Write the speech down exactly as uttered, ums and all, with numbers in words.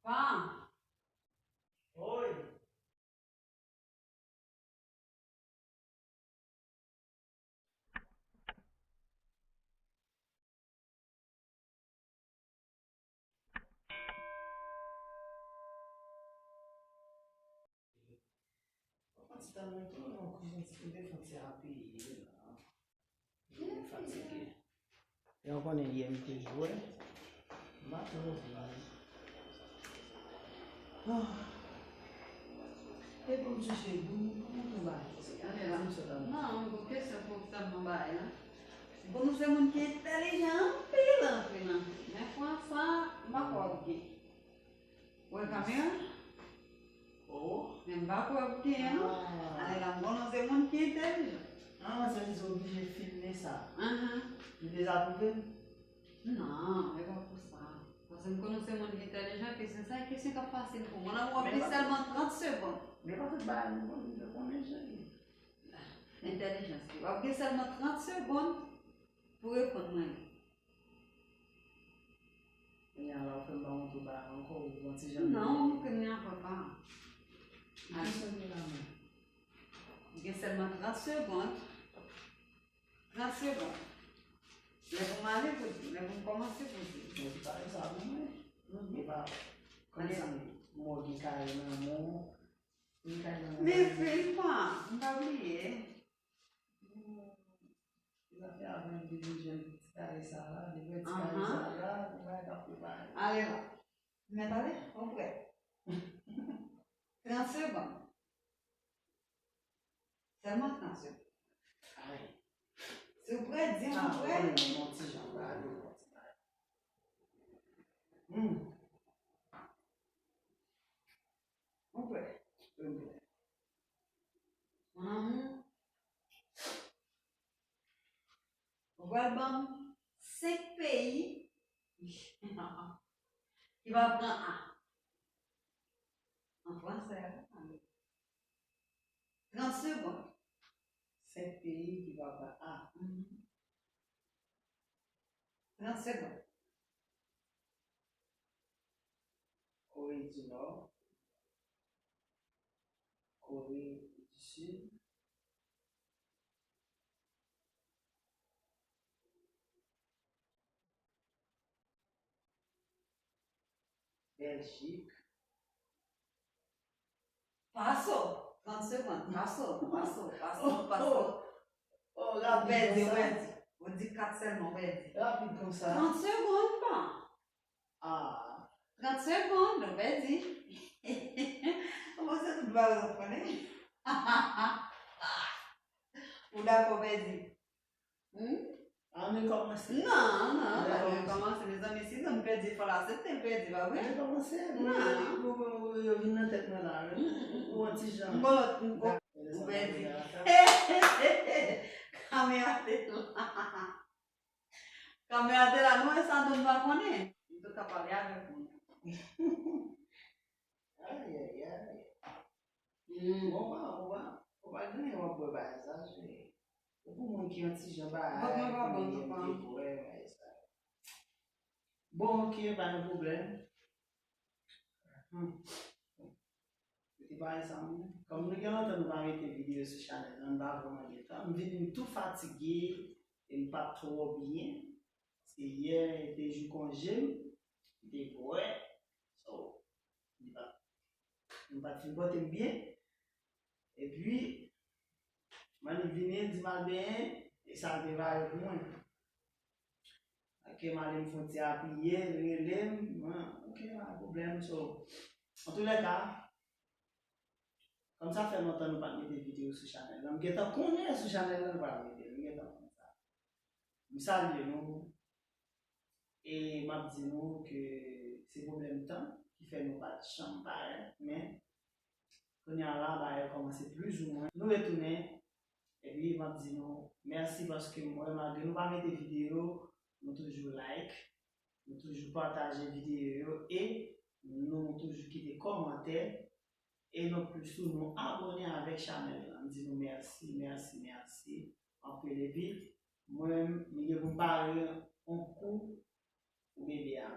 Pa. Oy. Ou konn ti tann mwen tou, non, kouzin ti kote fon ti apiye la. Mwen fatige. Jan w konnen yè m te jwe, m pa twò byen. Ah. E pou m chèche, pou m, pou m tou bay. Ane la. Di m sa tann. Non, m gen kesyon pou w tann mwen bay la. Bon, nou se moun ki entèlijan anpil, anpil, anpil. Men fwa sa, m pa kwè w gen. Wè kamera? Oh. Men m pa kwè w gen, non. Ah. Ane la, m konnen w se moun ki entèlijan. Ah, sa vle di w oblije filme sa. Ahan. Li dezapwouve l? Non, e pa pou sa. Paske m konnen w se moun ki entèlijan, kesyon sa, e kesyon k ap fasil pou mwen. Nan w ap gen sèlman trant segonn. Men pa tout bagay nou konnen, nou konnen jan li. Entèlijans li. W ap gen sèlman trant segonn pou reponn mwen. Kounye a la, ou fè m pa wont ou ba ankò, ou yon ti jan. Non, ou moute m nan papa. Ki kesyon ki la menm? Ou gen sèlman trant segonn. Trant segonn. Lè pou m ale pou di, lè pou m kòmanse pou di. Mwen di pa sa pou mwen. Non, e pa. Kòm sa, mò gen kare nan men w. Men fè l pa, m pa bliye. Hmm. Zafè a vin vin jwenn ti kare sa la, li wè ti kare sa la, yon bagay k ap prepare. Ale la. Mèt ale, ou prè? Trant segonn. Sèlman trant segonn. Ay. Si w prè, di m ou prè. Ah, ou konnen m yon ti jan, ba, di m yon ti bagay. Hmm. Ou prè? Wi, m prè. Mon amour. Ou pral ban m senk peyi ki pa pran A. An fransè, wi. Trant segonn. Senk peyi ki pa pran A. Mhm. Trant segonn. Kore di Nò, Kore di Sid, Bèljik. Paso! Trant segonn. Paso, paso, paso, paso. Oh, rapid konsa. Ou pèdi, ou pèdi. Ou di kat sèlman, ou pèdi. Rapid konsa. Trant segonn, pa. Ah. Trant segonn, ou pèdi. Ou panse tout bagay ou konnen? Ou dakò pèdi? Hmm? Ann rekòmanse. Non, non, pa rekòmanse, mezanmi, si zòn pèdi, fò l aksepte l pèdi, pa vre? Rekòmanse, non, yo vin nan tèt mwen la, wi. Ou yon ti jan. Bon, bon, ou pèdi. Kamera te la. Kamera te la, non, e sa donn pa konnen. M te ka pale avèk ou. Ay, ay, ay. Hmm. Bon, pa, bon, pa, bon, pa gen anyen w ap bwè bagay sa, se, se pou moun ki yon ti jan bagay, ki menm te bwè bagay sa. Bon, ok, pa gen pwoblèm. Hmm. Mete bagay sa, mwen. Kòm nou gen lontan nou pa mete videyo sou chanèl lan, m pa vrèman gen tan. M vin, m tou fatige, e m pa t twò byen. Se yè te jou konje m, m te bwè. So, li pa, m pa t fin pòte m byen. Epi, m annik vini, di m al benyen, e sa l te pare pou mwen. Ok, m ale m fè yon ti apiye, l rele m, mwen, ok, pa gen pwoblèm. So, antoulèka, kòm sa fè lontan nou pa t mete videyo sou chanèl lan, m gentan konnen sou chanèl lan nou pral mete l, m gentan konn sa. M salye nou e m ap di nou ke se pwoblèm tan ki fè nou pa t janm parèt, men kounye a la, bagay yo kòmanse plizoumwen. Nou retounen, epi m ap di nou mèsi paske m wè malgre nou pa mete videyo, nou toujou like, nou toujou pataje videyo yo e nou toujou kite kòmantè. E non plis tou, nou abòne avèk chanèl lan. M di nou mèsi, mèsi, mèsi. M ap rele vit. Mwen menm, m gen pou m pare yon kou pou bebe a.